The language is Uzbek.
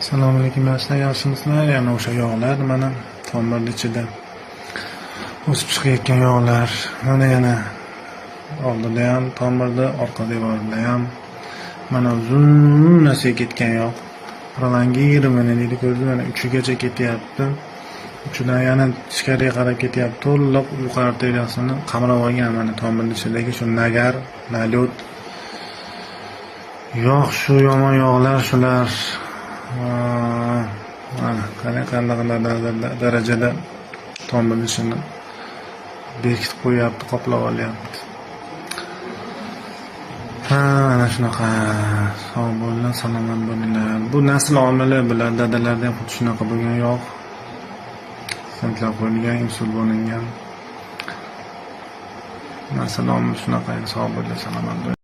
Assalomu alaykum, yoshlar, yaxshimisizlar? Yana o'sha yog'lar mana tomirni ichida o'sib chiqayotgan yog'lar. Mana yana oldida ham tomirda, orqa devorida ham mana uzun ketgan yog'. Prolongirованный deydi, ko'rdingizmi? Mana uchigacha ketyapti. Uchidan yana ichkariga qarab ketyapti. To'liq yuqori arteriyasini qamrab olgan mana tomirni ichidagi shu нагар, налёт. Yog', shu yomon yog'lar shular. Mana qarang, qanaqa darajada tomirni ichini bekitib qo'yyapti, qoplab olyapti. Ha, ana shunaqa. Sog' bo'linglar, salomat bo'linglar. Bu nasl omili, bular dadalarda ham xuddi shunaqa bo'lgan yog'. Stentlar qo'yilgan, insult bo'lingan. Nasl omili shunaqa. Sog' bo'linglar, salomat bo'linglar.